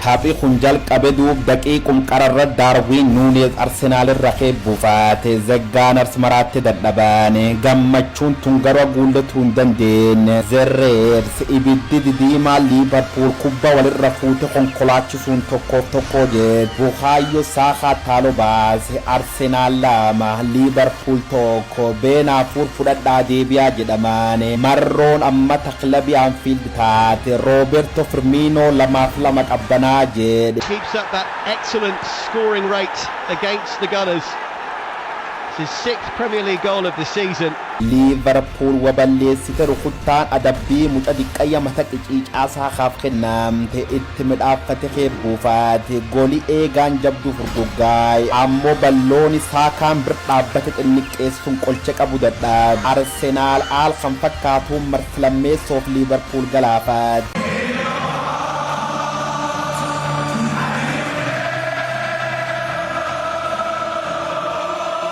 Taphi kun jalqabe duub daqiiqum qararra Daarwiin Nuunez Arsenaal irra kee buufate. The Gunners maraatti dadhaban. Gammachuun tun garuu guullatuu hin dandeenye. The Reds, ibiddi didiimaa Liivarpuul kubba walirra fuute konkolaachisuun 1-1 jedhe. Bukaayyoo Saakaa taaloo baase. Arsenaal 2, Liivarpuul 1. Beenaafuur fudhadhaa deebi'aa jedhaman. Marroon amma kilabii Anfiild taate. Rooberto Firmiinoo 2-2 qabbanaa jedhe. Keeps up that excellent scoring rate against the Gunners. It's his sixth Premier League goal of the season. Liivarpuul waballeessite rukuttaan adabbii muca diqqayya mata qiciicaa Saakaaf kennamte itti midhaaffate kee buufaate. Goolii eegaan jabduu furguggaa'e. Ammoo ballooni Saakaan bir dhaabbate xinniqqeessuun qolche qabu dadhabe. Arsenaal aal kan fakkaatuun marsi lammeessoof Liivarpuul galaafate.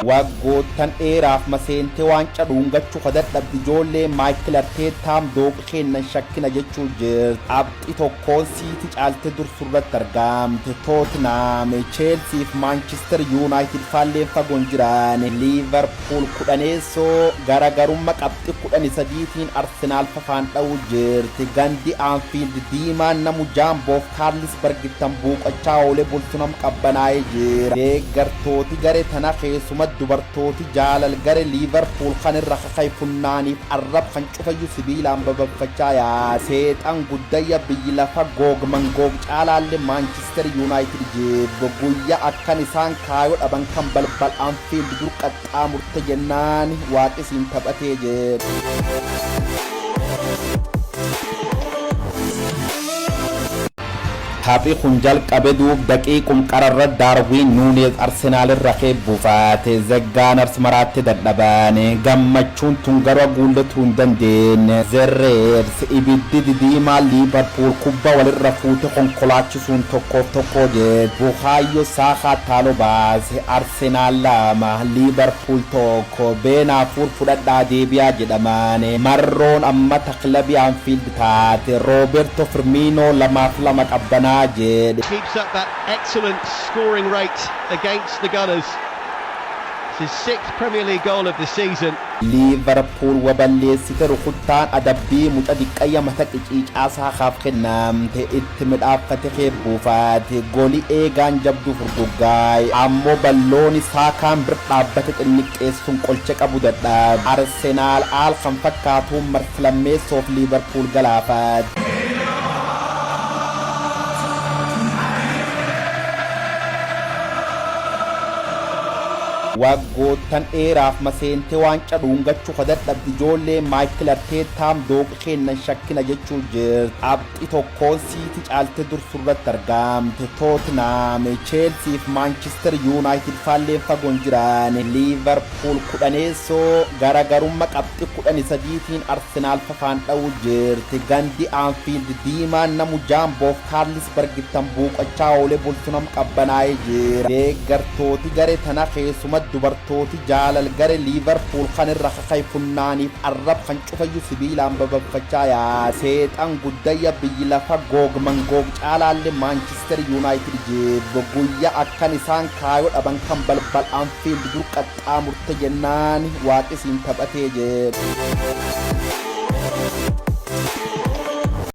Waggoottan dheeraaf maseente waancaa dhuungachuu ka dadhabde ijoollee Maayikil Arteetaan dooqi kennan shakkina jechuu jirti. Qabxii tokkoon Siitii caalte dursurratti argamte. Tootinam, Cheelsii fi Maanchister Yuunaayitid faalleen fagoon jiran. Liivarpuul kudhaneessoo garaagarummaa qabxii 13tiin Arsenaal fafaan dha'uu jirti. Gandi Anfiild diimaan namu Jaamboof Kaarlisbargittan buuqachaa oolee bultunam qabbanaa'ee jira. Deeggartooti garee tana keessuma dubartooti jaalal garee Liivarpuul kan irra kakay funnaaniif arrab kan cufayyuu sibiilaan babaffachaa yaa. Seexan guddayya biyyi lafa Goog Mangoog caalaallee Maanchister Yuunaayitid jibbu. Guyyaa akkan isaan kaayoo dhaban kan balbal Anfiild dur qaxxaamurte jennaan waaqisiin taphatee jedhe. Taphi kun jalqabe duub daqiiqum qararra Daarwiin Nuunez Arsenaal irra kee buufate. The Gunners maraatti dadhaban. Gammachuun tun garuu guullatuu hin dandeenye. The Reds, ibiddi didiimaa Liivarpuul kubba walirra fuute konkolaachisuun 1-1 jedhe. Bukaayyoo Saakaa taaloo baase. Arsenaal 2, Liivarpuul 1. Beenaafuur fudhadhaa deebi'aa jedhaman. Marroon amma kilabii Anfiild taate. Rooberto Firmiinoo 2-2 qabbanaa jedhe. Keeps up that excellent scoring rate against the Gunners. It's his sixth Premier League goal of the season. Liivarpuul waballeessite rukuttaan adabbii muca diqqayya mata qiciicaa Saakaaf kennamte itti midhaaffate kee buufate. Goolii eegaan jabduu furguggaa'e. Ammoo ballooni Saakaan bir dhaabbate xinniqqeessuun qolche qabu dadhabe. Arsenaal aal kan fakkaatuun marsi lammeessoof Liivarpuul galaafate. Waggoottan dheeraaf maseente waancaa dhuungachuu ka dadhabde ijoollee Maayikil Arteetaan dooqi kennan shakkina jechuu jirti. Qabxii tokkoon Siitii caalte dursurratti argamte. Tootinam, Cheelsii fi Maanchister Yuunaayitid faalleen fagoon jiran. Liivarpuul kudhaneessoo garaagarummaa qabxii 13tiin Arsenaal fafaan dha'uu jirti. Gandi Anfiild diimaan namu Jaamboof Kaarlisbargittan buuqachaa oolee bultunam qabbanaa'ee jira. Deeggartooti garee tana keessuma dubartooti jaalal garee Liivarpuul kan irra kakay funnaaniif arrab kan cufayyuu sibiilaan babaffachaa yaa. Seexan guddayya biyyi lafa Goog Mangoog caalaallee Maanchister Yuunaayitid jibbu. Guyyaa akkan isaan kaayoo dhaban kan balbal Anfiild dur qaxxaamurte jennaan waaqisiin taphatee jedhe.